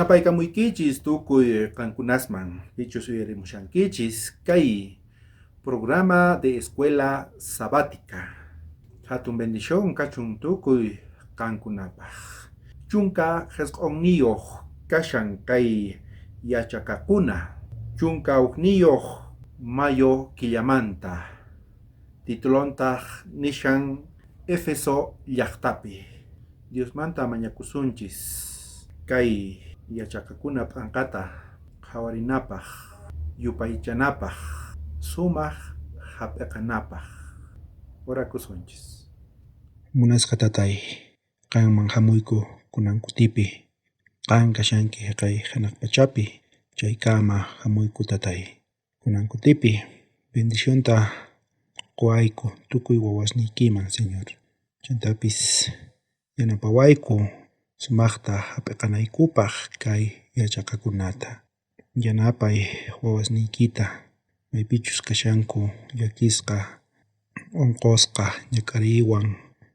Napaykamuykichis tukuy qankunasman pichus uyarimushankichis kay programa de Escuela Sabática. Hatun bendición kachun tukuy qankunapaj. 19 kashan kay yachaqakuna. 11 mayo killamanta. Titulontaq nishan Éfeso llaqtapi. Diosmanta mañakusunchis kay yachaqakuna p'anqata qhawarinapaj, yupaychanapaj, sumaq hap'iqanapaj. Orakusunchis. Munasqa Tatay, qanman hamuyku kunan kutipi. Qan kashanki jaqay hanaq pachapi, chaykama hamuyku Tatay. Kunan kutipi bendicionta quwayku tukuy wawasniykiman, Señor. Chantapis yanapawayku sumaqta hap'iqanaykupaq kay yachaqakunata. Yanapay wawasniykita maypichus kashanku llakisqa, unqusqa, ñak'ariywan,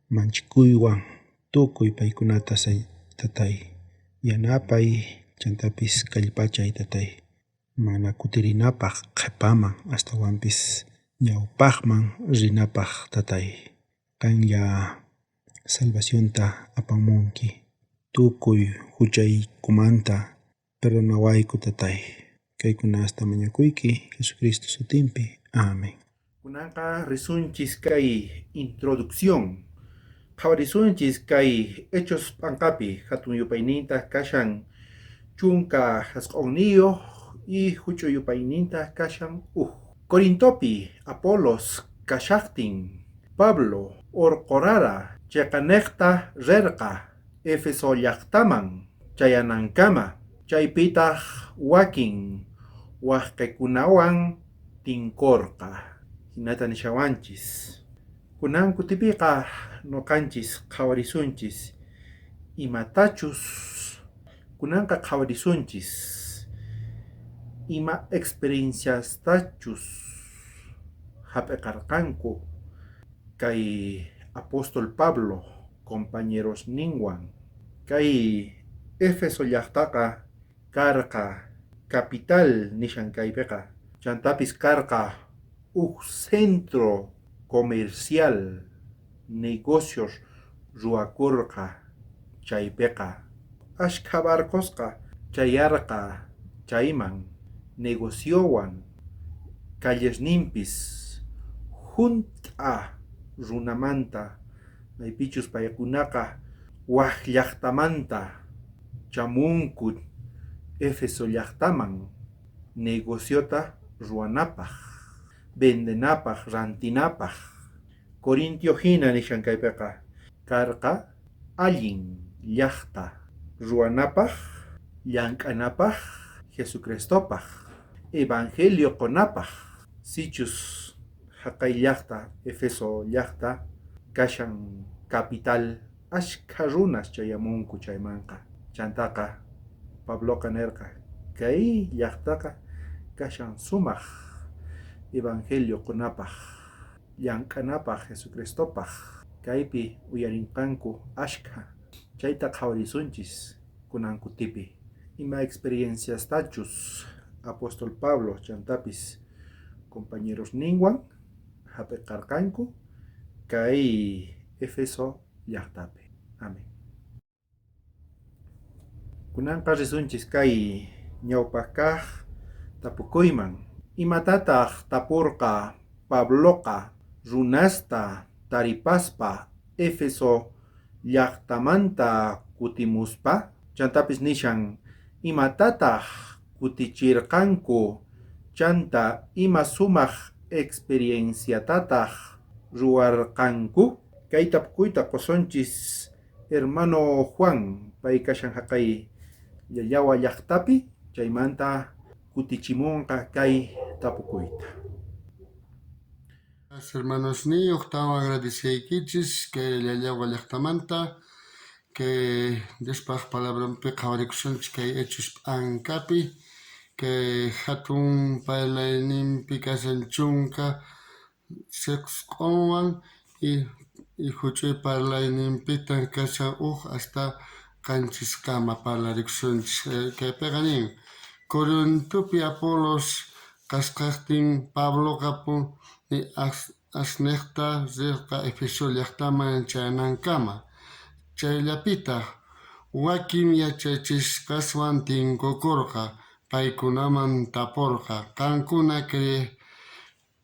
manchikuywan, tukuy paykunata Tatay yanapay, chantapis kallpachay Tatay. Mana kutirinapaq qhipaman, astawanpis ñawpaqman rinapaq Tatay. Qanlla salvacionta apamunki tukuy huchaykumanta perdonawayku Tatay. Kaykunasta mañakuyki Jesucristo sutinpi. Amén. Kunanqa risunchis kay introducción. Qhawarisunchis kay Hechos p'anqapi hatun yupayninta kashan 19 y huch'uy yupayninta kashan 1. Corintopi Apolos kashaqtin Pablo urqurara chiqaniqta rirqa Éfeso llaqtaman chayanankama, chaypitaq wakin wawqikunawan tinkurqa. Hinata nishawanchis. Kunan kutipiqa nuqanchis qhawarisunchis imatachus kunanqa qhawarisunchis ima experienciastachus hap'iqarqanku kay apóstol Pablo compañerosninwan. Kay Éfeso llaqtaqa karqa capital nishan kaypiqa. Chantapis karqa uj centro comercial, negocios ruwakurqa chaypiqa. Ashkha barcosqa chayarqa chayman negociowan, callesninpis hunt'a runamanta maypichus paykunaqa waj llaqtamanta chamunku Éfeso llaqtaman negociota ruwanapaj, vendenapaj, rantinapaj. Corintio hina nishan kaypiqa karqa allin llaqta ruwanapaj, llank'anapaj, Jesucristopaj, evangelio qunapaj. Sichus jaqay llaqta Éfeso llaqta kashan capital ashkha runas chayamunku chaymanqa. Chantaqa Pabloqa nirqa kay llaqtaqa kashan sumaq evangelio qunapaj, llank'anapaj Jesucristopaj. Kaypi uyarinqanku ashkha. Chayta qhawarisunchis kunan kutipi. Ima experienciastachus apóstol Pablo chantapis compañerosninwan hap'iqarqanku kay Éfeso llaqtapi. Amén. Kunanqa risunchis kay ñawpaq kaq tapukuyman. Imatataq tapurqa Pabloqa runasta taripaspa Éfeso llaqtamanta kutimuspa? Chantapis nishan imatataq kutichirqanku chanta ima sumaq experienciatataq ruwarqanku? Kay tapukuyta qusunchis hermano Juan, pay kashan jaqay Llallawa llaqtapi, chaymanta kutichimunqa kay tapukuyta. Hermanosniy, ujtawan agradeceykichis kay Llallawa llaqtamanta kay Diospaj palabranpi qhawarikusunchis kay Hechos p'ankapi kay hatun parlayninpi kashan 19wan y huch'uy parlayninpitaj kashan 1 hasta. qanchiskama parlarikusunchis. Kaypeqa nin, Corintopi Apolos kasqajtin Pabloqa asnejta rerqa Efeso llajtaman chayanankama. Chayllapitaj wakin yachachisqaswan tinkukorqa, paykunaman taporqa, Qankuna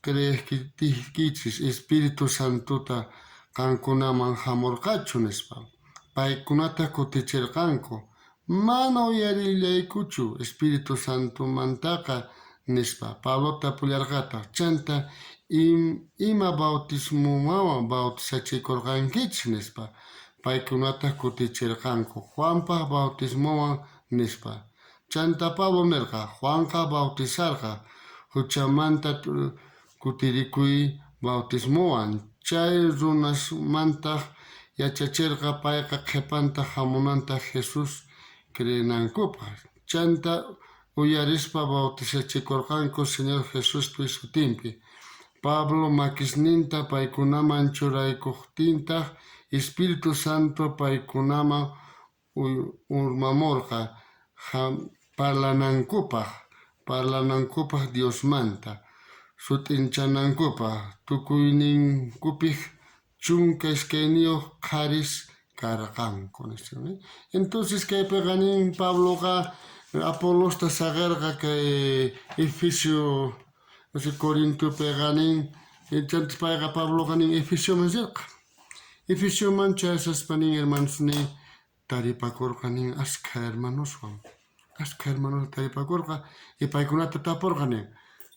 creejtiykichis Espíritu Santota qankunaman jamorqachu, nispa. Paykunataj kuticherqanku, Mana uyarillaykuchu Espíritu Santomantaqa, nispa. Pablo tapullarqataj, Chanta, ima bautismowan bautizachikorqankichej? nispa. Paykunataj kuticherqanku, Juanpa bautismowan, nispa. Chantá Pablo nerqa, Juanqa bautizarqa juchamanta kutirikuy bautismowan. Chay runasmantaj yachacherqa payqa qhepanta jamunanta Jesús creenankupaj. Chantá uyarispa bautizachikorqanku Señor Jesuspa sutinpi. Pablo makisninta paykunaman churaykojtintaj, Espíritu Santo paykunaman urmamorqa parlanankupaj, parlanankupaj Diosmanta, sut'inchanankupaj. Tukuyninkupis 12 qharis karqanku. Entonces kaypeqa nin Pabloqa Apolosta saqerqa kay Efesio, Corintopeqa nin, chantá payqa Pabloqa nin Efesioman rerqa. Efesioman chayaspa nin hermanosniy taripakorqa nin ashkha hermanoswan. Ashkha hermanoswan taripakorqa y paykunata taporqa nin,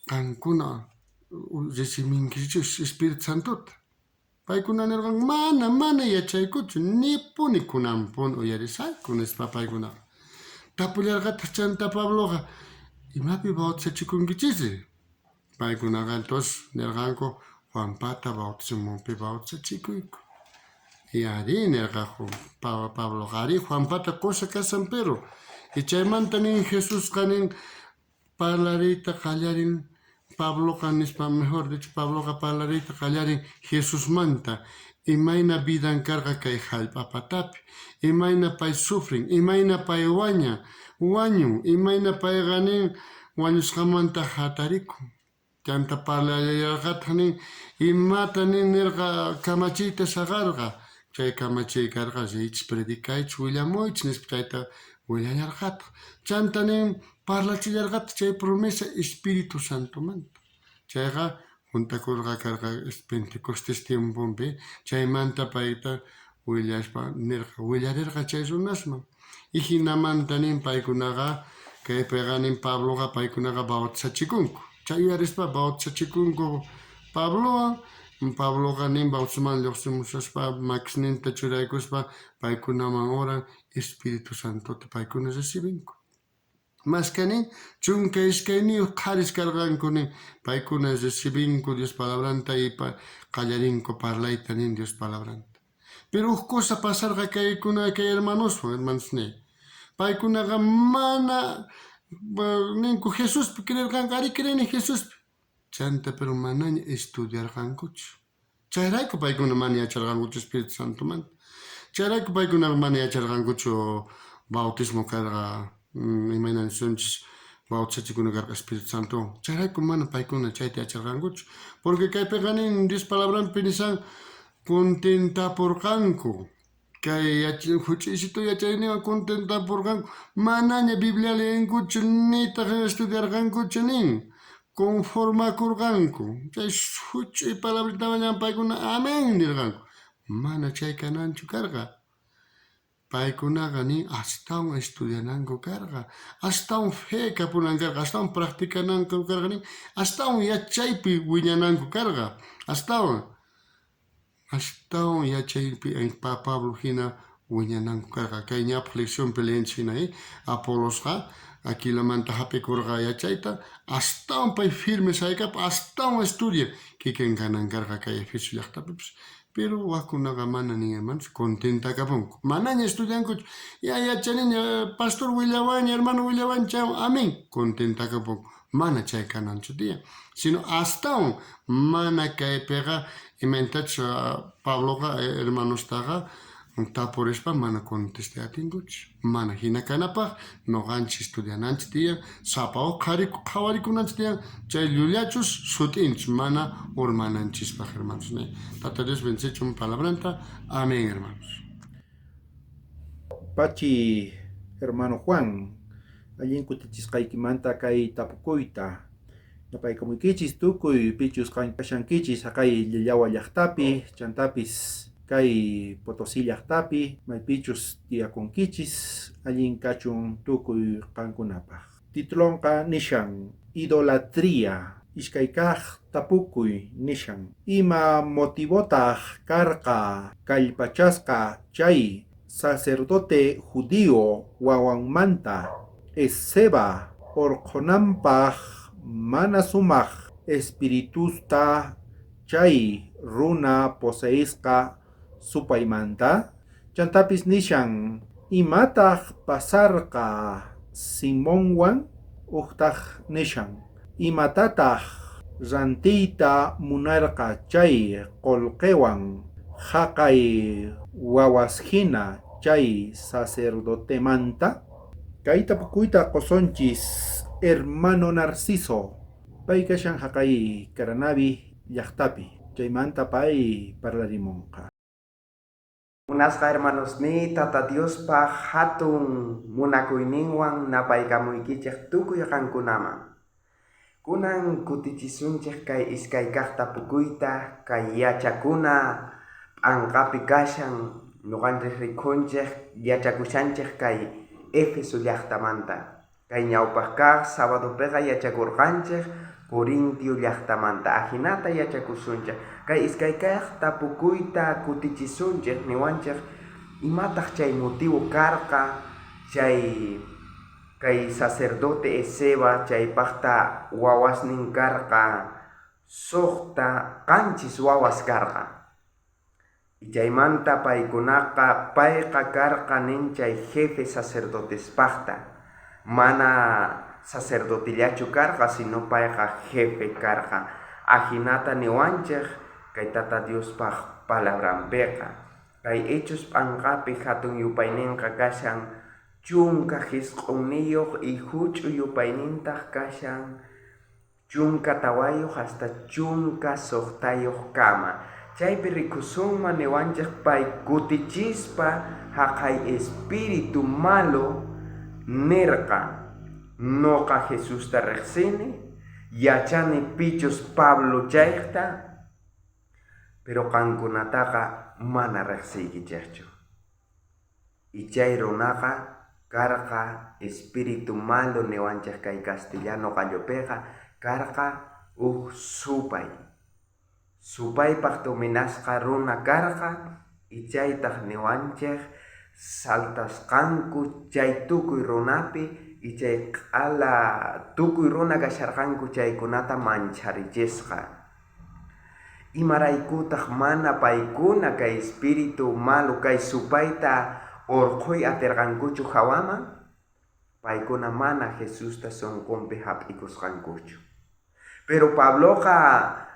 Qankuna recibinkichis Espíritu Santota? Paykuna nerqanku, Mana, mana yachaykuchu, nipuni kunanpuni uyarisayku, nispa paykunaqa. Tapullarqataj chantá Pabloqa, Imapi bautizachikunkichis? Paykunaqa entonces nerqanku, Juanpata bautismopi bautizachikuyku. Y arí, nerqa Pabloqa, arí, Juanpata qosa kashan, pero. Y chaymanta nin Jesusqa nin parlariyta qallarin Pabloqa nispa, mejor dicho, Pabloqa parlariyta qallarin Jesusmanta, imayna vidan karqa kay jallp'a patapi, imayna pay sufrin, imayna pay waña, wañun, imayna payqa nin wañusqamanta jatarikun. Chantá parlallarqataj nin, imata nin nerqa kamachiyta saqarqa, chay kamachiy karqa riychis, predicaychis, willamuychis nispa chayta willallarqataj. Chantá nin parlachillarqataj chay promesa Espíritu Santomanta. Chayqa junt'akorqa karqa Pentecostés tiemponpi, chaymanta payta willaspa nerqa, willarerqa chay runasman. Y jinamanta nin paykunaqa, kaypeqa nin Pabloqa paykunaqa bautizachikunku. Chay uyarispa bautizachikunku Pablowan. Pabloqa nin bautismoman llojsimushaspa makisninta churaykuspa paykunaman oran Espíritu Santota paykuna recibinku. Mashkha nin 12 qharis karqanku nin paykuna recibinku Dios palabranta y qallarinku parlayta nin Dios palabranta. Pero uj cosa pasarqa kaykuna kay hermanoswan, hermanosniy. Paykunaqa mana ninku Jesuspi creerqanku, arí creeni Jesuspi. Chanta pero manaña estudiarqankuchu. Chayrayku paykuna mana yacharqankuchu Espíritu Santomanta. Chayrayku paykunaqa mana yacharqankuchu bautismo karqa, imayna nisunchis bautizachikuna karqa Espíritu Santowan. Chayrayku mana paykuna chayta yacharqankuchu. Porque kaypeqa nin Dios palabranpi nishan contentaporqanku. Kay juch'uysitu yachayninwan contentaporqanku. Manaña Biblia leenkuchu nitaj estudiarqankuchu nin. Conformakorqanku. Chay juch'uy palabritawanña paykuna amén nirqanku. Mana chay kananchu karqa. Paykunaqa nin astawan estudiananku karqa, astawan fe kapunan karqa, astawan practicananku karqa nin, astawan yachaypi wiñananku karqa, astawan astawan yachaypi Pablo jina wiñananku karqa. Kay ñawpaj leccionpi leenchej jina, Apolosqa Aquilamanta jap'ikorqa yachayta, astawan pay firme saykapaj, astawan estudia kikin kanan karqa kay Efesio llajtapipis. Pero wajkunaqa mana nin hermanos, contentakapunku. Manaña estudiankuchu. Ya yachaniña, pastor willawaña, hermano willawaña, chaywan, amén. Contentakapunku. Mana chay kananchu tiyan. Sino astawan mana kaypiqa imaynatachus Pabloqa hermanostaqa Tapurispa mana contestay atinkuchu. Mana jina kanapaj noqanchis estudiananchis tiyan, sapa uj qhawarikunanchis tiyan, chay llullachus sut'inchus mana urmananchispaj, hermanos. Tata Dios bendecichun palabranta. Amén, hermanos. Pachi, hermano Juan, allin kutichisqaykimanta kay tapukuyta. Napaykamuykichis tukuy pichus kashankichis haqay Llawa llaqtapi, chantapis kay Potosí llaqtapi, maypichus tiyakunkichis, allin kachun tukuy qankunapaj. Titulonqa nishan idolatría, iskay kaq tapukuy nishan. Ima motivotaq karqa kallpachasqa chay sacerdote judío wawanmanta Esceva orqhonanpaj mana sumaq espiritusta chay runa poseísqa supaymanta? Chantapis nishan imataq pasarqa Simonwan? Ujtaq nishan imatataq rantiyta munarqa chay qolqewan haqay wawasjina chay sacerdotemanta? Kay tapukuyta qosonchis hermano Narciso. Pay kashan haqay Caranavi llaqtapi. Chaymanta pay parlarimunqa. Munasqa hermanosniy, Tata Diospaj hatun munakuyninwan napaykamuykichej tukuy qankunaman. Kunan kutichisunchej kay iskay kaq tapukuyta, kay yachakuna p'anqapi kashan, noqanchej rikhunchej yachakushanchej kay Éfeso llaqtamanta. Kay ñawpaq kaq sabadopiqa yachakurqanchej Corintio llaqtamanta. Ajinata yachakusunchej. Kay iskay kaq tapukuyta kutichisunchej niwanchej imataq chay motivo karqa chay kay sacerdote Esceva chaypaqta wawasnin karqa suqta qanchis wawas karqa. Y chaymanta paykunaqa payqa karqa nin chay jefe sacerdotespaqta. Mana sacerdotillachu karqa, sino payqa jefe karqa. Ajinata niwanchej kay Tata Diospaj palabranpiqa. Kay Hechos p'anqapi hatun yupayninqa kashan 19 y huch'uy yupaynintaq kashan 14 hasta 16 kama. Chaypi rikusunman niwanchej pay kutichispa haqay espíritu malo nirqa noqa Jesusta riqsini, yachani pichus Pablo chayta, pero qankunataqa mana riqsiykichejchu. Y chay runaqa karqa espíritu malo niwanchej kay castellano qallupiqa karqa uj supay. Supaypaj dominasqa runa karqa y chaytaq niwanchej saltasqanku chay tukuy runapi y chay q'ala tukuy runa kasharqanku chaykunata mancharichisqa. Imaraykutaq mana paykuna kay espíritu malo kay supayta urqhuy atirqankuchu hawaman? Paykuna mana Jesusta sunqunpi hap'ikusqankuchu. Pero Pabloqa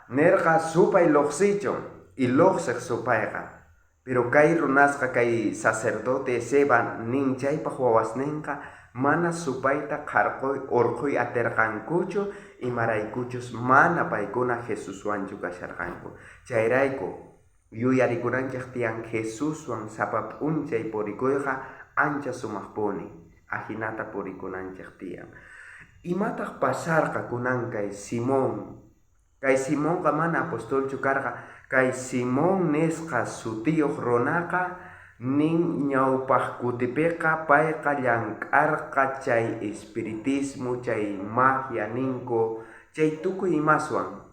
nirqa supay luqsichun y luqsiq supayqa. Pero kay runasqa kay sacerdote Esceva nin chaypaq wawasninqa mana supayta qharquy urqhuy atirqankuchu imaraykuchus mana paykuna Jesuswanchu kasharqanku. Chayrayku yuyarikunanchej tiyan Jesuswan sapa p'unchay purikuyqa ancha sumaqpuni. Ajinata purikunanchej tiyan. Imataq pasarqa kunan kay Simón? Kay Simonqa mana apostolchu karqa. Kay Simón nisqa sutiyuq runaqa nin ñawpaq kutipiqa payqa llank'arqa chay espiritismo, chay magia ninku, chay tukuy imaswan,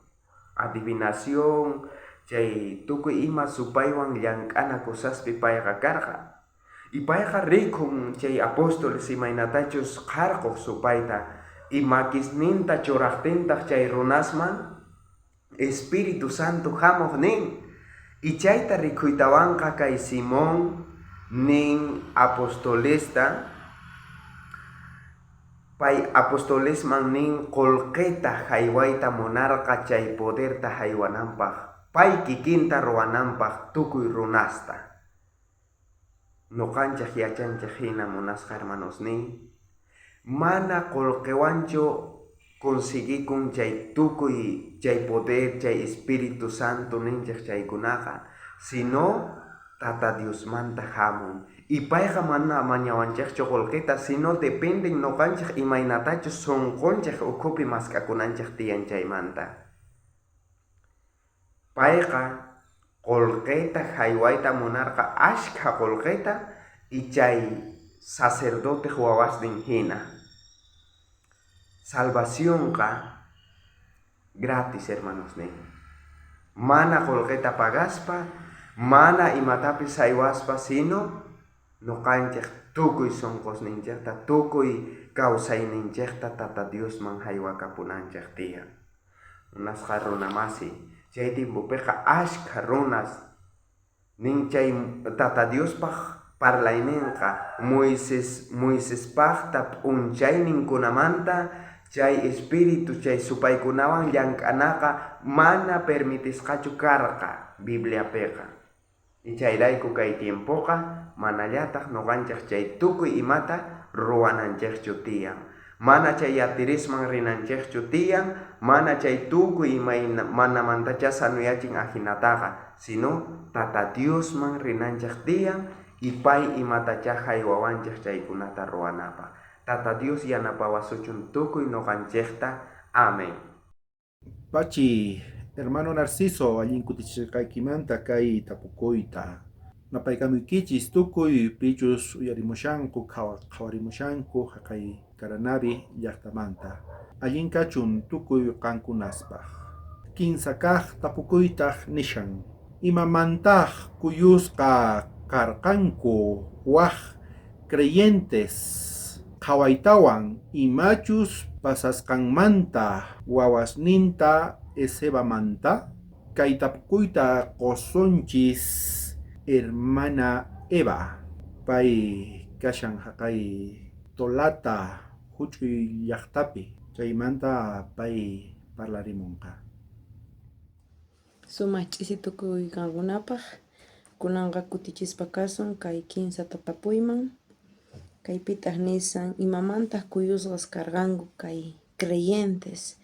adivinación, chay tukuy ima supaywan llank'ana cosaspi payqa karqa. Y payqa rikhun chay apóstoles imaynatachus qharquq supayta y makisninta churaqtintaq chay runasman Espíritu Santo hamuq nin. Y chayta rikhuytawanqa kay Simón nin apostolesta pay apostolesman nin qullqita haywayta munarqa chay poderta haywananpaq pay kikinta ruwananpaq tukuy runasta. Noqanchej yachanchej jina munasqa hermanosniy, mana qolqewanchu conseguikun chay tukuy chay poder, chay Espíritu Santo ninchej chaykunaqa, sino Tata Diosmanta jamun. Y payqa mana mañawanchejchu qolqeta, sino dependen noqanchej imaynatachus sonqonchej ukhupi mask'akunanchej tiyan chaymanta. Payqa qolqeta jaywayta munarqa ashkha qolqeta y chay sacerdotej wawasnin jina. Salvacionqa gratis, hermanosniy. Mana qolqeta pagaspa, mana imatapis jaywaspa, sino noqanchej tukuy sonqosninchejta, tukuy kawsayninchejta Tata Diosman jaywakapunanchej tiyan. Munasqa runa masi, chay tiempopeqa ashkha runas nin chay Tata Diospaj parlayninqa Moises Moisespajta p'unchayninkunamanta chay espíritu chay supaykunawan llank'anaqa mana permitisqachu karqa Bibliapeqa. Y chayrayku kay tiempoqa manallataj noqanchej chay tukuy imata ruwananchejchu tiyan. Mana chay yatirisman rinanchejchu tiyan, mana chay tukuy manamantachá sanuyachin ajinataqa, sino Tata Diosman rinanchej tiyan y pay imatachá jaywawanchej chaykunata ruwanapaj. Tata Dios yanapawasuchun tukuy noqanchejta. Amén. Pachi, hermano Narciso, allin kutichisqaykimanta kay tapukuyta. Napaykamuykichis tukuy pichus uyarimushanku, qhawarimushanku haqay Caranavi llaqtamanta. Allin kachun tukuy qankunaspaj. Kinsa kaq tapukuytaj nishan. Imamantaj kuyusqa karqanku waj creyentes qhawaytawan imachus pasasqanmanta wawasninta Escevamanta? Kay tapukuyta qosunchis hermana Eva. Pay kashan haqay Tolata huch'uy llaqtapi. Chaymanta pay parlarimunqa. Sumaj ch'isi tukuy qankunapaj. Kunanqa kutichispa kasun kay kinsa tapuyman. Kaypitaj nisan imamantaj kuyusqas karqanku kay creyentes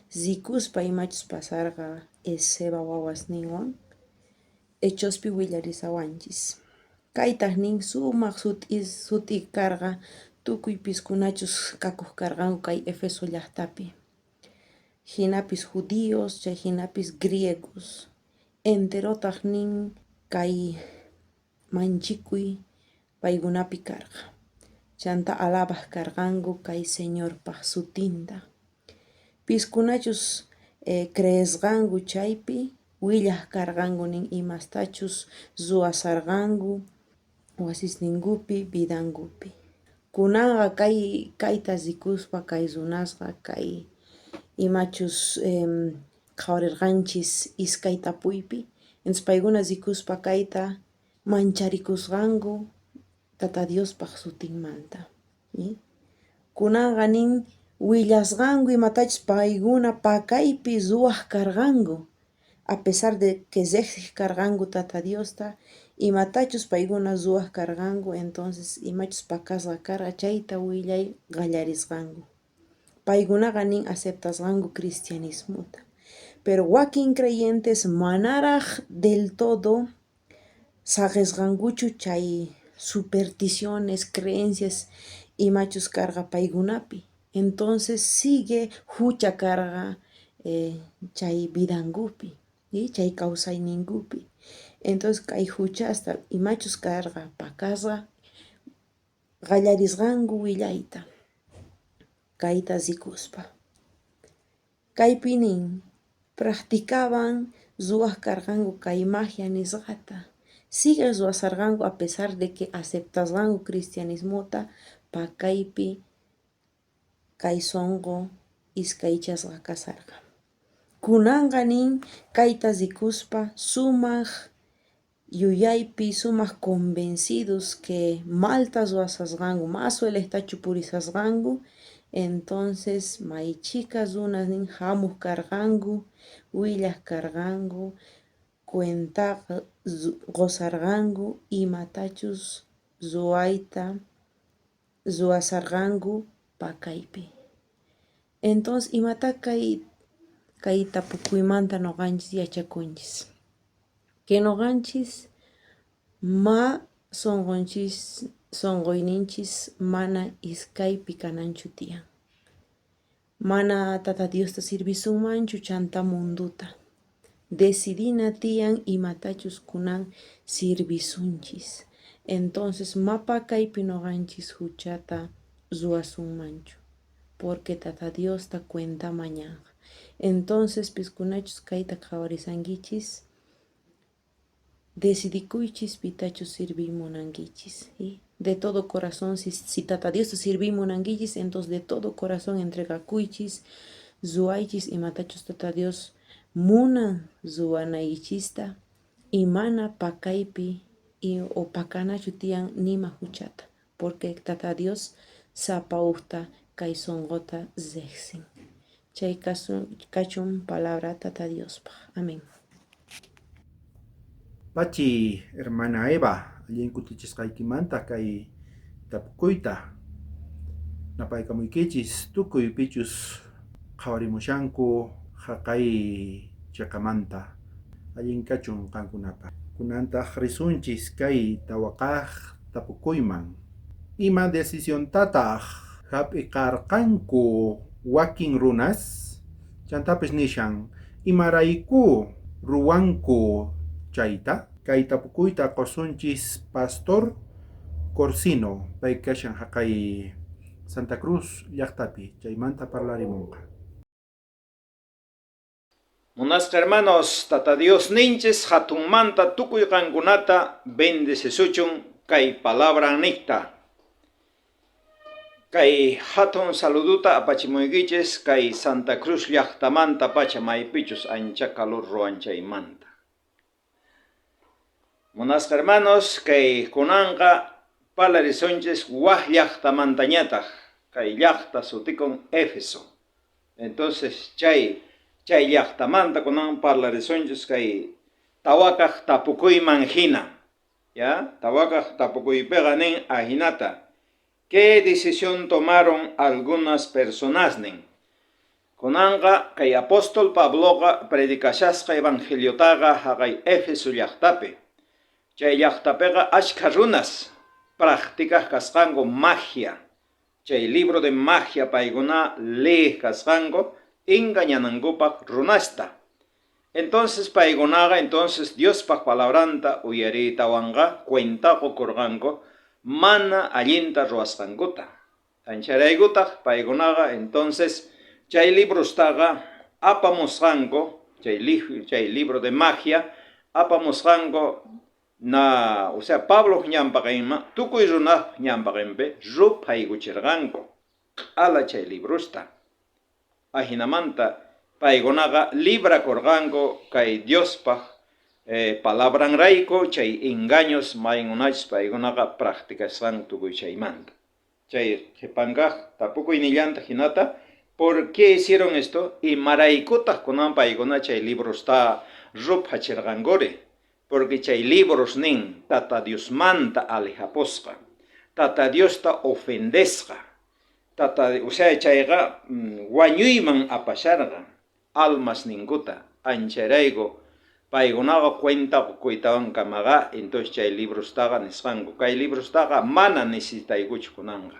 rikuspa imachus pasarqa Esceva wawasninwan. Hechospi willarisawanchis. Kaytaj nin sumaj sut'i karqa tukuy piskunachus kakuj karqanku kay Efeso llajtapi. Jinapis judíos, chay jinapis griegos. Enterotaj nin kay manchikuy paykunapi karqa. Chanta alabaj karqanku kay Señorpaj sutinta. Piskunachus creesqanku chaypi willaj karqanku nin imastachus ruwasarqanku wasisninkupi, vidankupi. Kunanqa kay kayta rikuspa kay runasqa kay imachus qhawarirqanchis iskay tapuypi. Entonces paykuna rikuspa kayta mancharikusqanku Tata Diospaj sutinmanta. Kunanqa nin willasqanku imatachus paykuna pakaypi ruwaj karqanku. A pesar de que rejsij karqanku Tata Diosta, imatachus paykuna ruwaj karqanku, entonces imachus pakasqa karqa chayta willay qallarisqanku. Paykunaqa nin aceptasqanku cristianismota. Pero wakin creyentes manaraj del todo saqesqankuchu chay supersticiones, creencias imachus karqa paykunapi. Entonces sigue hucha karqa chay vidankupi, chay kawsayninkupi. Entonces kay huchasta imachus karqa pakasqa qallarisqanku willayta kayta rikuspa. Kaypi nin practicaban ruwaj karqanku kay magia nisqata. Sigue ruwasarqanku a pesar de que aceptasqanku cristianismota pakaypi kay sonqo iskaychasqa kasarqa. Kunanqa nin kayta rikuspa sumaj yuyaypi sumaj convencidos que malta ruwasasqanku, más suelejtachu purisasqanku, entonces may chhika runas nin jamuj karqanku, willaj karqanku, cuentaqa qusarqanku imatachus ruwayta ruwasharqanku pakaypi. Entonces imatá kay kay tapukuymanta noqanchis yachakunchis? Que noqanchis ma sonqonchis sonqoyninchis mana iskaypi kananchu tiyan. Mana Tata Diosta sirvisunmanchu chanta mundota. Decidina tiyan imatachus kunan sirvisunchis. Entonces ma pakaypi noqanchis huchata ruwasunmanchu. Porque Tata Diosta cuenta mañanqa. Entonces piskunachus kayta qhawarisankichis, decidikuychis pitachus sirviy munankichis. ¿Sí? De todo corazón, si Tata Diosta sirviy munankichis, entonces de todo corazón entregakuychis, ruwaychis imatachus Tata Dios munan ruwanaykichista y mana pakaypi y, o pakanachu tiyan nima huchata, porque Tata Dios sapa ujta kay sonqota rejsin. Chay kachun palabra Tata Diospaj. Amén. Pachi, hermana Eva, allin kutichisqaykimanta kay tapukuyta. Napaykamuykichis tukuy pichus qhawarimushanku haqay chiqamanta. Allin kachun qankunapaq. Kunantaq risunchis kay tawakaq tapukuyman. Ima decisiontataq hap'iqarqanku wakin runas? Chantapis nishan, imarayku ruwanku chayta? Kay tapukuyta qusunchis Pastor Corsino, pay kashan haqay Santa Cruz llaqtapi, chaymanta parlarimunqa. Munasqa hermanos, Tata Dios ninchis hatunmanta tukuy qankunata bendecisuchun kay palabran nikta. Kay hatun saluduta apachimuykichis kay Santa Cruz llaqtamanta pacha maypichus ancha calor ruwan chaymanta. Munasqa hermanos, kay kunanqa parlarisunchis waj llaqtamantañataq, kay llaqta sutikun Éfeso. Entonces chay chay llaqtamanta kunan parlarisunchis kay tawakaq tapukuyman hina. Ya, tawakaq tapukuypiqa nin ahinata. ¿Qué decisión tomaron algunas personas nin? Kunanqa kay apóstol Pabloqa predicashasqa evangeliotaqa haqay Éfeso llaqtapi. Chay llaqtapiqa achkha runas practicaq kasqanku magia. Chay libro de magia paykuna leeq kasqanku engañanankupaq runasta. Entonces paykunaqa entonces Diospaq palabranta uyariytawanqa cuenta qukurqanku mana allinta ruwasqankuta. Ancharaykutaq paykunaqa entonces chay librostaqa apamusqanku, chay libro de magia apamusqanku na, o sea, Pabloq ñanpaqinman tukuy runaq ñanpaqinpi ruphaykuchirqanku q'ala chay librosta. Ajinamanta paykunaqa librakurqanku kay Diospaq palabranrayku chay engaños maykunachus paykunaqa practicasqanku tukuy chaymanta. Chay qhipankaq tapukuynillanta hinata, ¿por qué hicieron esto? Imaraykutaq kunan paykuna chay librosta ruphachirqankuri? Porque chay libros nin Tata Diosmanta alejapusqa, Tata Diosta ofendesqa, Tata, o sea, chayqa wañuyman apasharqa almas ninkuta, ancharayku paykunaqa cuenta qukuytawan kamaqa, entonces chay librostaqa nisqanku, kay librostaqa mana necesitaykuchu kunanqa.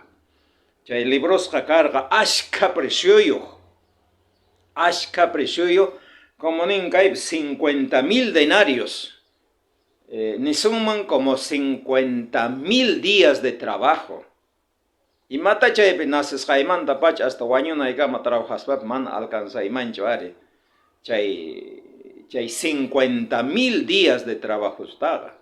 Chay librosqa karqa ashkha precioyuq, ashkha precioyuq, como nin kaypi 50.000 denarios, nisunman como 50.000 días de trabajo. Imata chaypi nacesqaymanta pacha hasta wañunaykama trabajaspapi mana alcanzaymanchu ari chay 50.000 días de trabajostaqa.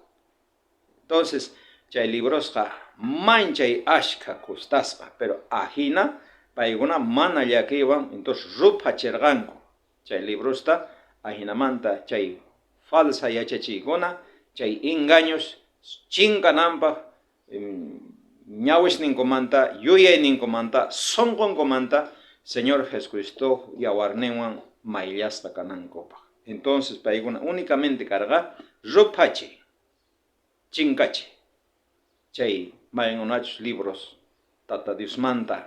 Entonces chay librosqa manchay ashkha costasqa, pero ajina paykuna mana llakiywan entonces ruphachirqanku chay librosta, ajinamanta chay falsa yachachiykuna, chay engaños chinkananpaq ñawisninkumanta, yuyayninkumanta, sonqonkumanta Señor Jesucristo yawarninwan mayllasqa kanankupaq. Entonces paykuna únicamente karqa ruphachiy, chinkachiy. Chay mayqenkunachus libros Tata Diosmanta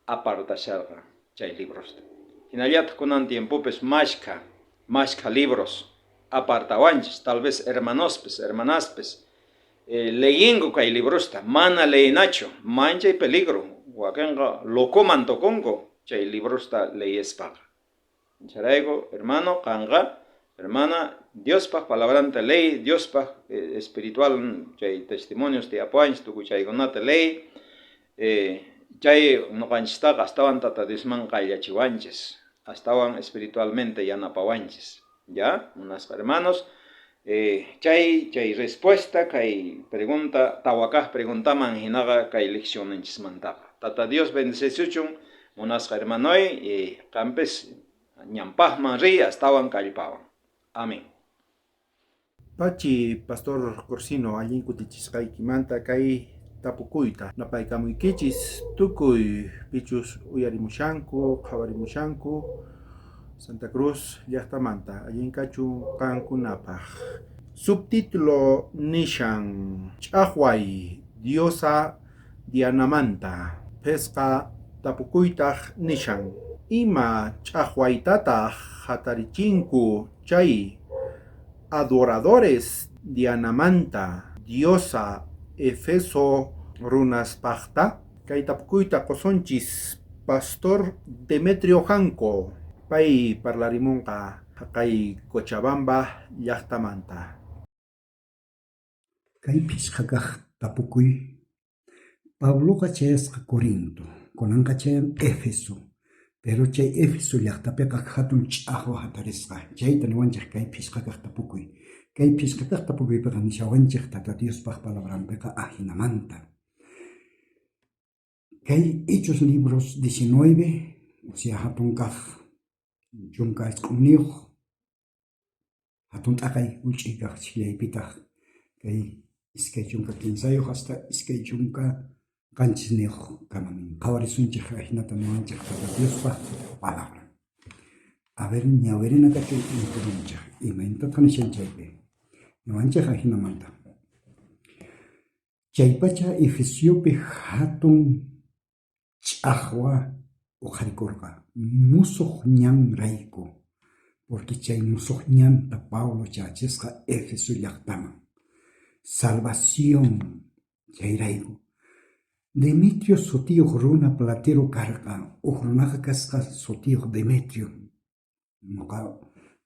apartasharqa chay librosta. Jinallataj kunan tiempopis mashkha, mashkha libros apartawanchis, tal vez hermanospis, hermanaspis leyenku kay librosta, mana leynachu, manchay peligro, wakenqa locoman tukunku chay librosta leyespaqa. Chayrayku, hermano, qanqa, hermana, Diospaj palabranta ley, Diospaj espiritual chay testimonios tiyapuwanchis, tukuy chaykunata ley, chay noqanchistaqa astawan Tata Diosman qayllachiwanchis, astawan espiritualmente yanapawanchis. Ya, munasqa hermanos, chay chay respuesta kay pregunta, tawa kaj preguntaman jinaqa kay leccionninchismantaqa. Tata Dios bendecisuchun, munasqa hermanoy, qanpis ñanpajman riy astawan kallpawan. Amén. Pachi, Pastor Corsino, allin kutichisqaykimanta kay tapukuyta napaykamuykichis tukuy pichus uyarimushanku, qhawarimushanku Santa Cruz llaqtamanta, allin kachun qankunapaj. Subtítulo nishan Ch'ajway diosa Dianamanta. Phisqa tapukuytaj nishan Ima ch'ajwaytataj jatarichinku chay adoradores Dianamanta diosa Efeso runaspajta? Kay tapukuyta qosunchis Pastor Demetrio Janco, pay parlarimunqa jaqay Cochabamba llaqtamanta. Kay phisqa kaj tapukuy, Pabloqa chayasqa Corinto, kunanqa chayan Éfeso, pero chay Éfeso llajtapeqa jatun ch'ajwa jatarisqa. Chayta niwanchej kay phisqa kaj tapukuy. Kay phisqa kaj tapukuypeqa nishawanchej Tata Diospaj palabranpeqa ajinamanta. Kay Hechos libros 19, o sea jatun kaj 19, jatun t'aqay juch'uy kaj chhillaypitaj kay 23 hasta 27 kama nin. Qhawarisunchej ajinata niwanchej Tata Diospa palabran. A ver, ñawirina kachun enteronchej, imaynatataj nishan chaypi. Niwanchej ajinamanta. Chaypacha Efesiopi jatun ch'ajwa oqharikorqa mosoj ñanrayku, porque chay mosoj ñanta Pablo chayachisqa Éfeso llajtaman. Salvación chayrayku. Demetrio sutiyoj runa platero karqa, uj runaqa kasqa sutiyoj Demetrio,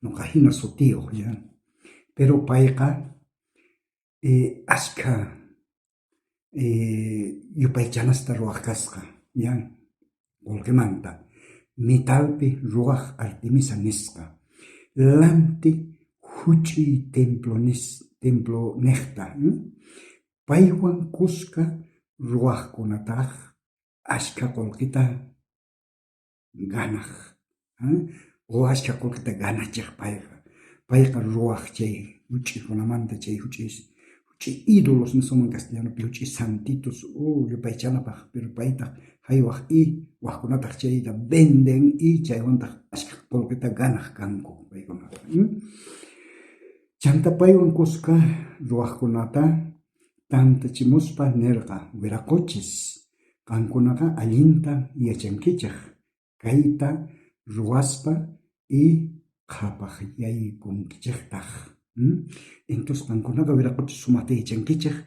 noqa jina sutiyoj, ya. Pero payqa ashkha yupaychanasta ruwaj kasqa, ya, qolqemanta, metalpi ruwaj Artemisa nisqa, lanti juch'uy templo nejta, paywan kuska ruwajkunataj ashkha qolqeta ganaj, o ashkha qolqeta ganachej payqa. Payqa ruwaj chay juch'uykunamanta, chay juch'uy ídolos nisunman castellanopi, juch'uy santitos yupaychanapaj, pero paytaj jaywaj y wajkunataj chayta venden y chaywantaj ashkha qolqeta ganaj kanku paykunaqa. Chanta paywan kuska ruwajkunata tantachimuspa nerqa, wiraqochis, qankunaqa allinta yachankichej kayta ruwaspa y qhapajyaykunkichejtaj. Entonces qankunaqa wiraqochis sumajta yachankichej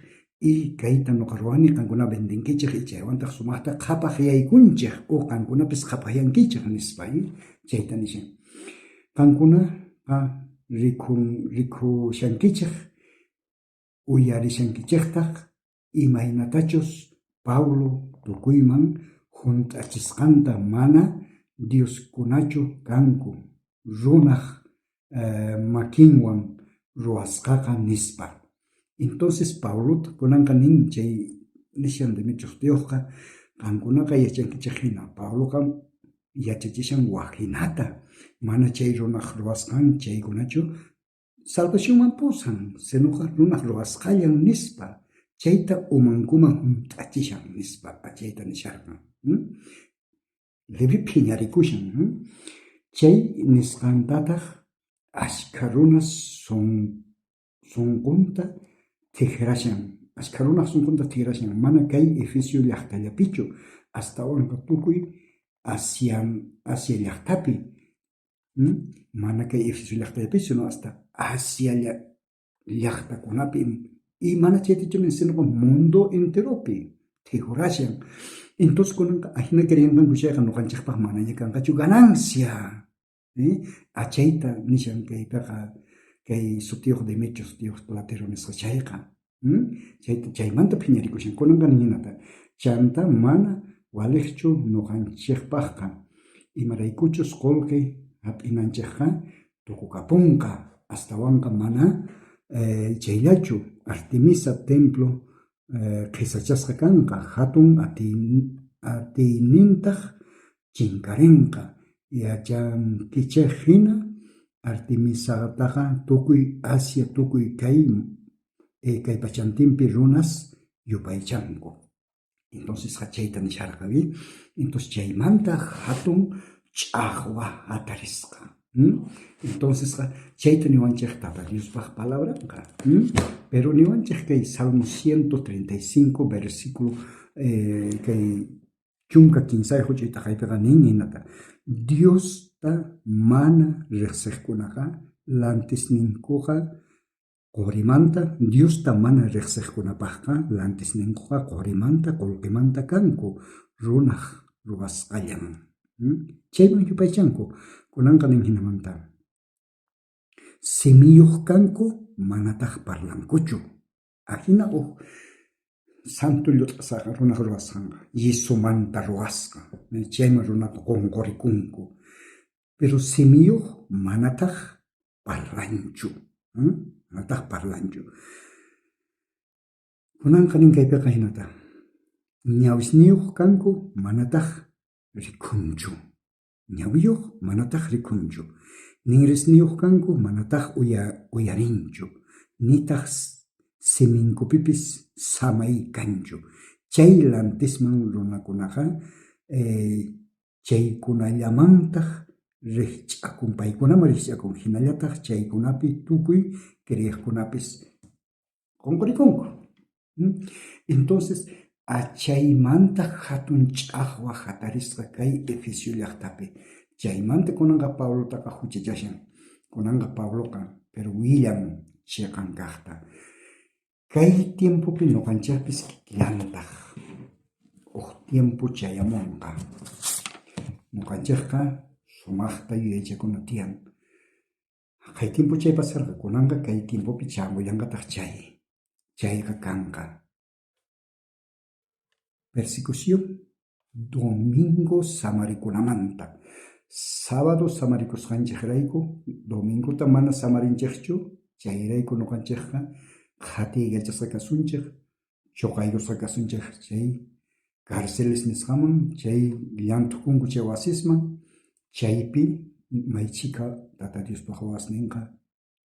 y kayta noqa ruwani, qankuna vendenkichej y chaywantaj sumajta qhapajyaykunchej o qankunapis qhapajyankichej nispa chayta nishan. Qankunaqa rikushankichej, uyarishankichejtaj imaynatachus Pablo tukuyman junt'achisqanta mana dioskunachu kanku runaj makinwan ruwasqaqa nispa. Entonces Pablota kunanqa nin chay nishan Demetrio sutiyojqa, qankunaqa yachankichej jina, Pabloqa yachachishan waj jinata, mana chay runaj ruwasqan chaykunachu salvacionman pusan, sinoqa runaj ruwasqallan nispa, chayta umankuman junt'achishan nispa, chayta nisharqan. Libre phiñarikushan. Chay nisqantataj ashkha runas sonqonta tijrashan. Ashkha runaj sonqonta tijrashan, mana kay Efesio llajtallapichu, astawanqa tukuy Asia, Asia llajtapi. Mana kay Efesio llajtallapichu, sino hasta Asia llajtakunapi y mana chaytachu nin, sinoqa mundo enteropi tijurashan. Entonces kunanqa ajina creyenqanku chayqa noqanchejpaj manaña kanqachu ganancia. Achayta nishan kaypeqa kay sutiyoj Demetrio sutiyoj platero nisqa chayqa. Chayta chaymanta phiñarikushan. Kunanqa nin jinata, chanta mana walejchu noqanchejpajqa, imaraykuchus qolqe jap'inanchejqa tukukaponqa, astawanqa mana chayllachu, Artemisa templo qhesachasqa kanqa, jatun atiynintaj chinkarenqa. Yachankichej jina, Artemisataqa tukuy Asia, tukuy kay kay pachantinpi runas yupaychanku. Entonces chayta nisharqa, vi? Entonces chaymanta jatun ch'ajwa jatarisqa. Entonces chayta niwanchej Tata Diospaj palabranqa. Pero niwanchej kay Salmo 135 versículo kay 13 juch'uy t'aqaypeqa nin jinata, Diosta mana rejsejkunaqa lantisninkoqa qorimanta, Diosta mana rejsejkunapajqa lantisninkoqa qorimanta, qolqemanta kanku, runaj ruwasqallan. Chayman yupaychanku. Kunanqa nin jinamanta, simiyoj kanku, manataj parlankuchu. Ajina uj santo llut'asqa runaj ruwasqanqa, yesomanta ruwasqa, chayman runaqa qonqorikunku. Pero simiyoj manataj parlanchu, manataj parlanchu. Kunanqa nin kaypeqa jinata, ñawisniyoj kanku manataj rikhunchu. Ñawiyoj manataj rikhunchu, ninrisniyoj kanku manataj uyarinchu, nitaj siminkupipis samay kanchu. Chay lantisman runakunaqa chaykunallamantaj rijch'akun, paykunaman rijch'akun, jinallataj chaykunapi tukuy creejkunapis qonqorikunku. Entonces, achaymanta jatun ch'ajwa jatarisqa kay Efesio llajtapi. Chaymanta kunanqa Pablotaqa juchachashan. Kunanqa Pabloqa, pero willan cheqan kajta. Kay tiempopi noqanchejpis kikillantaj uj tiempo chayamonqa. Noqanchejqa sumajta yuyaychakuna tiyan. Jaqay tiempo chay pasarqa, kunanqa kay tiempopi chamullanqataj chay. Chayqa kanqa. Persecución domingo samarikunamanta. Sábado samarikusqanchejrayku, domingota mana samarinchejchu, chayrayku noqanchejqa qhatiykachasqa kasunchej, choqaykusqa kasunchej chay carceles nisqaman, chay llanthukunku chay wasisman, chaypi may chhika Tata Diospaj wawasnenqa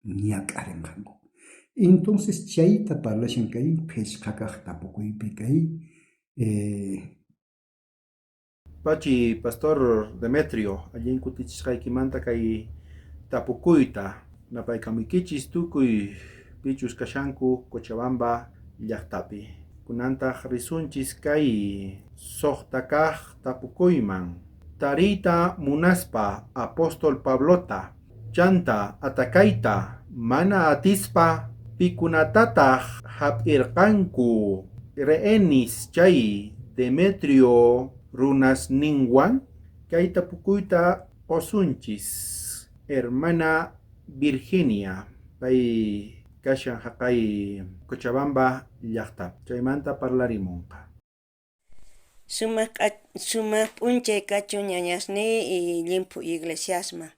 ñak'arenqanku. Entonces chayta parlashan kay phishqa kaj tapukuypi kay Pachi, Pastor Demetrio, allin kutichisqaykimanta kay tapukuyta napaykamuykichis tukuy pichus kashanku Cochabamba llajtapi. Kunantaj risunchis kay sojta kaj tapukuyman. Tariyta munaspa apóstol Pablota, chanta atacayta mana atispa pikunatataj jap'irqanku rehenes chay Demetrio runasninwan? Kay tapukuyta qosunchis hermana Virginia, pay kashan jaqay Cochabamba llajtapi, chaymanta parlarimunqa. Sumaq sumaq p'unchay kachun ñañasniy y llimphu iglesiasman.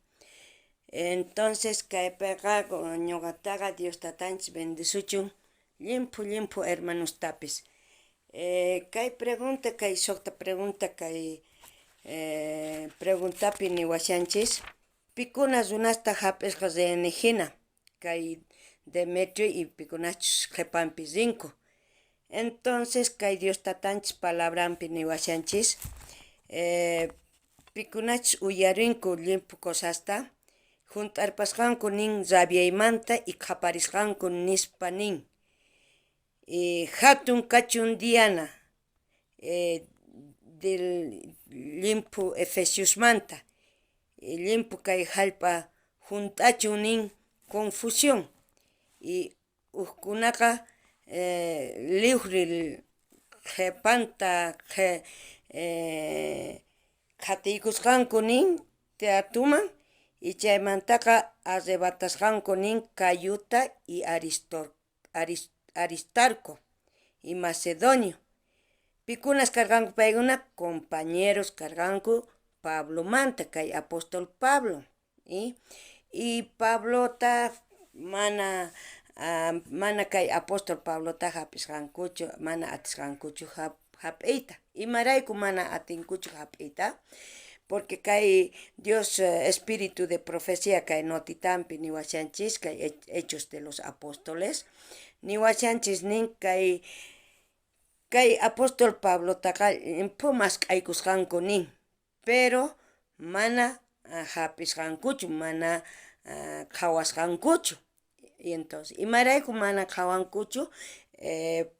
Entonces kaypeqa ñuqataqa Dios tatanchis bendisuchun llimphu llimphu hermanostapis. Kay pregunta kay suqta pregunta kay preguntapi niwashanchis pikuna runasta jap'isqa rehenejina kay Demetrio y pikunachus qhepanpi rinku. Entonces kay Dios tatanchis palabranpi niwashanchis pikunachus uyarinku llimphu cosasta junt'arpasqanku nin rabiaymanta y qhaparisqanku nispa nin. Jatun kachun Diana del llimphu Efesiosmanta, llimphu kay jallp'a junt'achun nin confusión. Y ujkunaqa liwri qhepanta qhatiykusqanku nin teatuman y chaymantaqa arrebatasqanku nin Cayuta y Aristarco y Macedonio. Pikunas karqanku paykuna? Compañeros karqanku Pablomanta, kay apóstol Pablo. Y Pablota mana mana kay apóstol Pablota jap'isqankuchu, mana atisqankuchu jap'iyta. Imarayku mana atinkuchu jap'iyta? Porque kay Dios espíritu de profecía kay notitampi niwashanchis, kay Hechos de los Apóstoles, niwashanchis nin kay apóstol Pablotaqa llimphu mask'aykusqanku nin, pero mana jap'isqankuchu, mana qhawasqankuchu. Y entonces, imarayku mana qhawankuchu?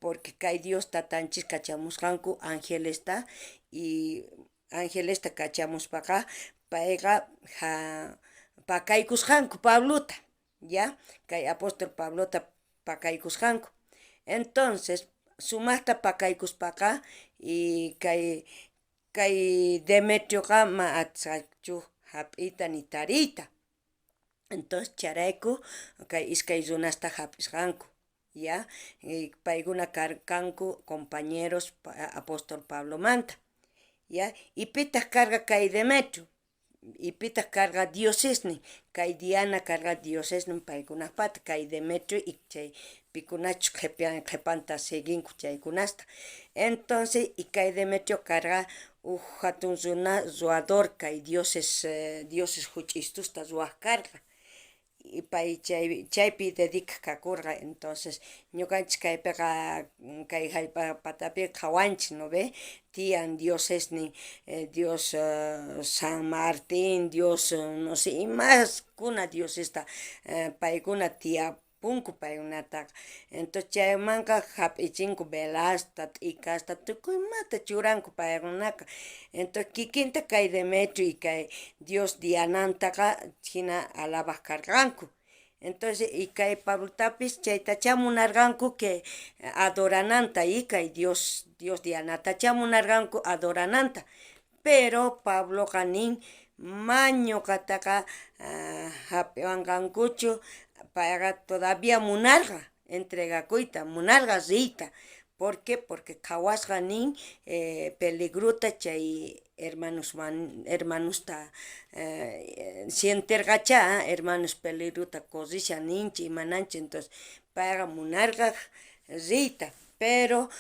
Porque kay Dios tatanchis kachamusqanku angelesta y angelesta kachamuspaqa payqa pakaykusqanku Pablota, ya kay apóstol Pablota pakaykusqanku. Entonces, sumajta pakaykuspaqa y kay Demetrioqa ma atisqachu jap'iyta ni tariyta. Entonces, chayrayku kay iskay runasta jap'isqanku, ya paykuna karqanku compañeros apóstol Pablomanta, ya. Y pitaq karqa kay Demetrio? Y pitaq karqa diosesnin? Kay Diana karqa diosesnin paykunajpata, kay Demetrio y chay pikunachus qhepanta seguinku chaykunasta. Entonces, y kay Demetrio karqa uj jatun runa ruwador kay dioses juch'istusta ruwaj karqa. Y pay chaypi dedicaj kakurqa. Entonces, ñuqanchis kaypiqa kay jallp'a patapi qhawanchis, ¿no ve? Tiyan diosesnin, Dios San Martín, Dios no sé imaskuna diosesta paykuna tiyapunku paykunataqa. Entonces chaymanqa jap'ichinku velasta, t'ikasta, tukuy imata churanku paykunaqa. Entonces kikinta kay Demetrio y kay Dios Dianantaqa jina alabaj karqanku. Entonces, y kay Pablotapis chaytachá munarqanku que adorananta y kay Dios Dianatachá munarqanku adorananta. Pero Pabloqa nin, ma ñuqataqa jap'iwanqankuchu, payqa todavía munarqa entregakuyta, munarqa riyta. ¿Por qué? Porque qhawasqa nin peligrota chay hermanusta sienterqachá hermanos peligrota corrishan ninchik imananchik. Entonces payqa munarqa riyta, pero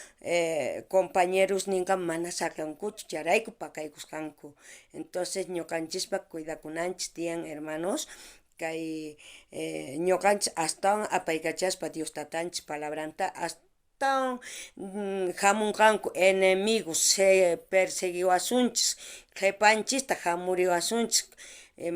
compañerosninqa mana saqenkuchu, chayrayku pakaykusqanku. Entonces ñuqanchispa cuidakunanchis tiyan, hermanos, kay ñuqanchis astawan apaykachaspa Dios tatanchis palabranta, astawan jamunqanku enemigos, perseguiwasunchis, qhepanchista jamuriwasunchis,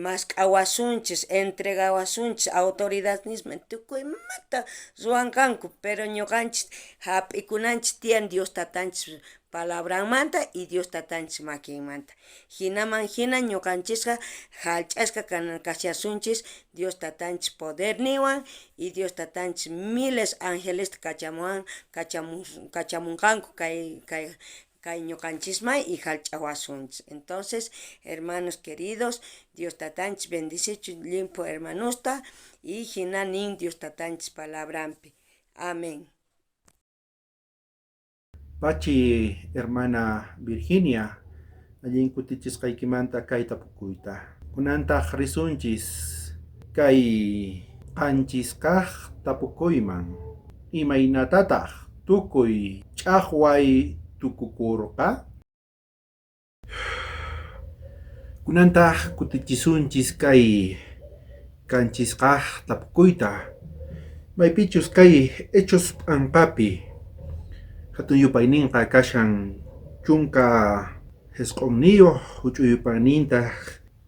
mask'awasunchis, entregawasunchis autoridadnisman, tukuy imata ruwanqanku, pero ñuqanchis jap'ikunanchis tiyan Dios tatanchis palabranmanta y Dios tatanchis makinmanta. Jinaman jina ñuqanchisqa jallch'asqa kashasunchis Dios tatanchis poderninwan y Dios tatanchis miles angelesta kachamunqanku kay ñuqanchisman y jallch'awasunchis. Entonces, hermanos queridos, Dios tatanchis bendicichun llimphu hermanosta y jina nin Dios tatanchis palabranpi. Amén. Pachi, hermana Virginia, allin kutichisqaykimanta kay tapukuyta. Kunantaq risunchis kay qanchisqaj tapukuyman. Imaynatataq tukuy ch'aqway tukukurqa? Kunantaq kutichisunchis kay qanchisqaj tapukuyta. Maypichus kay Hechos p'anqapi hatun yupayninqa kashan 19, huch'uy yupaynintaj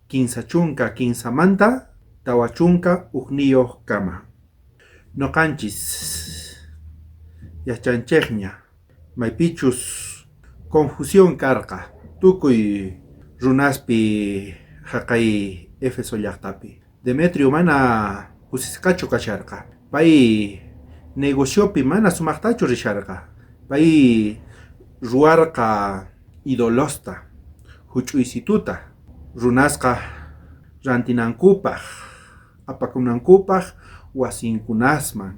33manta 41 kama. Noqanchis Yachanchejña maypichus confusión karqa tukuy runaspi jaqay Éfeso llajtapi. Demetrio mana kusisqachu kasharqa. Pay negociopi mana sumajtachu risharqa. Pay ruwarqa idolosta, juch'uysituta, runasqa rantinankupaj, apakunankupaj wasinkunasman.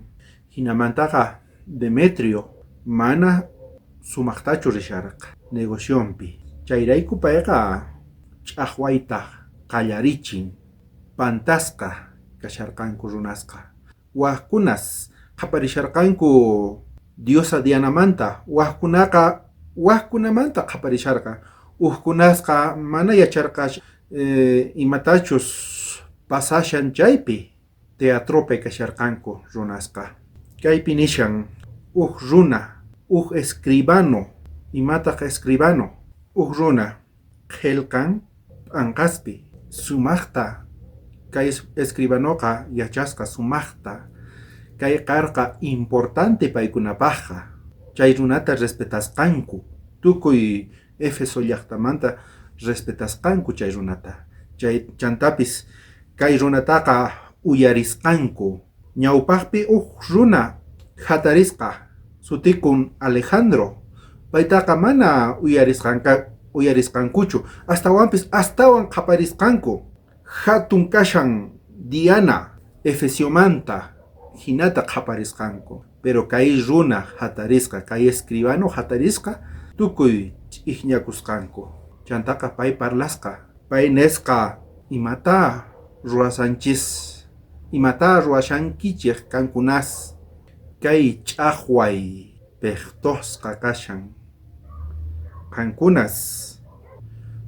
Jinamantaqa Demetrio mana sumajtachu risharqa negocionpi. Chayrayku payqa ch'ajwayta qallarichin, pantasqa kasharqanku runasqa. Wajkunas qhaparisharqanku diosa Dianamanta, wajkunaqa wajkunamanta qhaparisharqa. Ujkunasqa mana yacharqa imatachus pasashan chaypi teatropi kasharqanku runasqa. Kaypi nishan uj runa, uj escribano. Imataq escribano? Uj runa qhelqan p'anqaspi sumajta. Kay escribanoqa yachasqa sumajta. Kay karqa importante paykunapajqa. Chay runata respetasqanku. Tukuy Éfeso llajtamanta respetasqanku chay runata. Chay chantapis kay runataqa uyarisqanku. Ñawpajpi uj runa jatarisqa sutikun Alejandro. Paytaqa mana uyarisqankuchu, astawanpis astawan qhaparisqanku. Jatun kashan Diana Efesiomanta jinata qhaparisqanku. Pero kay runa jatarisqa, kay escribano jatarisqa, tukuy ch'ijñakusqanku. Chantaqa pay parlasqa, pay nisqa imata ruwasanchis, imata ruwashankichej kankunas, kay ch'ajway pejtosqa kashan. Qankunas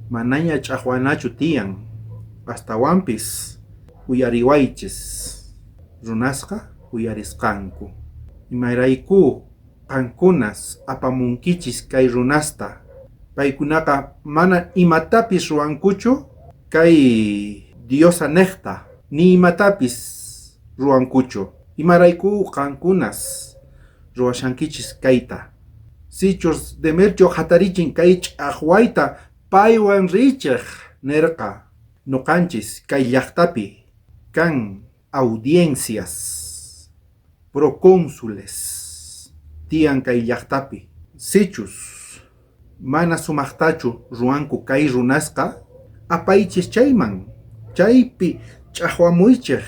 manaña ch'ajwanachu tiyan, astawanpis uyariwaychis. Runasqa uyarisqanku. Imarayku qankunas apamunkichis kay runasta. Paykunaqa mana imatapis ruwankuchu kay diosa nejta, ni imatapis ruwankuchu. Imarayku qankunas ruwashankichis kayta. Sichus Demetrio jatarichin kay ch'ajwayta paywan richej nerqa. Noqanchis kay llajtapi kan audiencias, procónsules tiyan kay llajtapi. Sichus mana sumajtachu ruwanku kay runasqa, apaychis chayman, chaypi ch'ajwamuychej.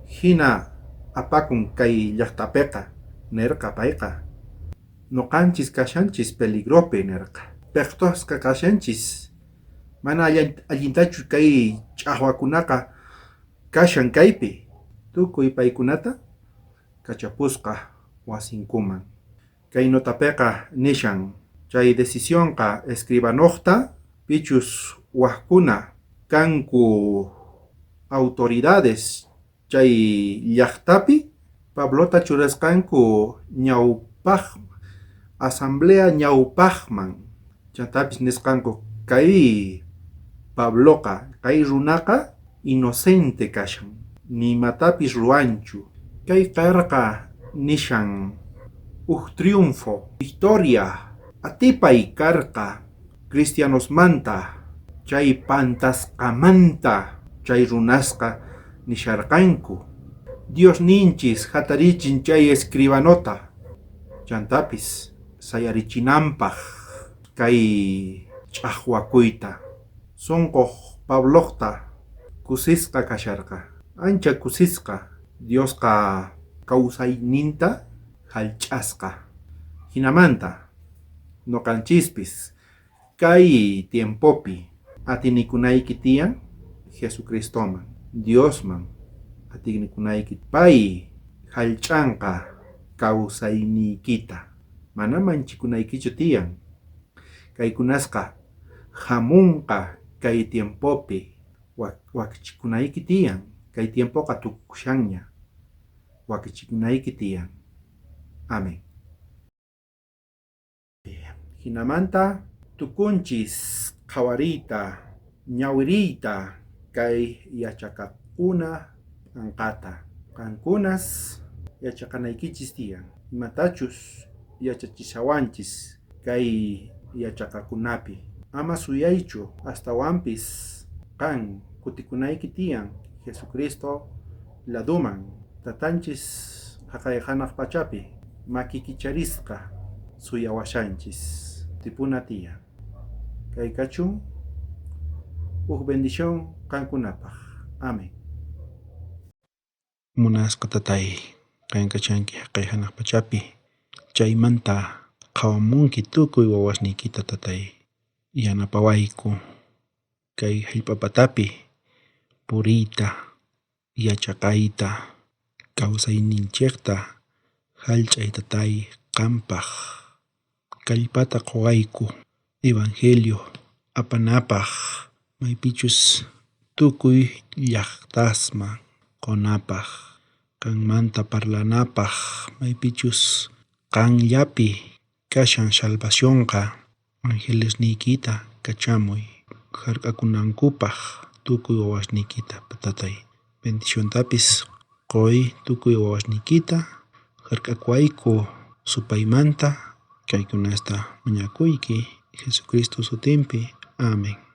Jina apakun kay llajtapeqa, nerqa payqa. Noqanchis kashanchis peligropi, nerqa. Pejtosqa kashanchis. Mana allintachu kay ch'ajwakunaqa kashan kaypi. Tukuy paykunata kachapusqa wasinkuman. Kay notapeqa nishan chay decisionqa escribanojta pichus wajkuna kanku autoridades chay llajtapi Pablota churasqanku ñawpaj asamblea ñawpajman. Chantapis nisqanku kay Pabloqa, kay runaqa inocente kashan, ni imatapis ruwanchu. Kay karqa nishan uj triunfo, victoria, atipay karqa cristianosmanta, chay pantasqamanta chay runasqa nisharqanku. Dios ninchis jatarichin chay escribanota, chantapis sayarichinanpaj kay ch'ajwakuyta. Sonqoj Pablojta kusisqa kasharqa, ancha kusisqa. Diosqa kawsayninta jallch'asqa. Jinamanta noqanchispis kay tiempopi atinikunayki tiyan Jesucristoman, Diosman atinikunayki. Pay jallch'anqa kawsayniykita, mana manchikunaykichu tiyan. Kaykunasqa jamunqa kay tiempopi wakichikunayki tiyan. Kay tiempoqa tukushanña, wakichikunayki tiyan. Amén. Jinamanta tukunchis qhawariyta, ñawiriyta kay yachaqakuna p'anqata. Qankunas yachaqanaykichis tiyan imatachus yachachishawanchis kay yachaqakunapi. Ama suyaychu, astawanpis qan kutikunayki tiyan Jesucristo laduman, tatanchis jaqay janaj pachapi makikicharisqa suyawashanchis. Tipuna tiyan. Kay kachun uj bendición qankunapaj. Amén. Munasqa tatay, qan kachanki jaqay janaj pachapi. Chaymanta qhawamunki tukuy wawasniykita tatay. Yanapawayku kay jallp'a patapi puriyta, yachaqayta, kawsayninchejta jallch'ay tatay qanpaj. Kallpata quwayku evangelio apanapaj maypichus tukuy llajtasman qonapaj, qanmanta parlanapaj maypichus qanllapi kashan salvacionqa. Angelesniykita kachamuy jark'akunankupaj tukuy wawasniykita tatay. Bendiciontapis qoy tukuy wawasniykita jark'akuwayku supaymanta. Kaykunasta mañakuyki Jesucristo sutinpi. Amén.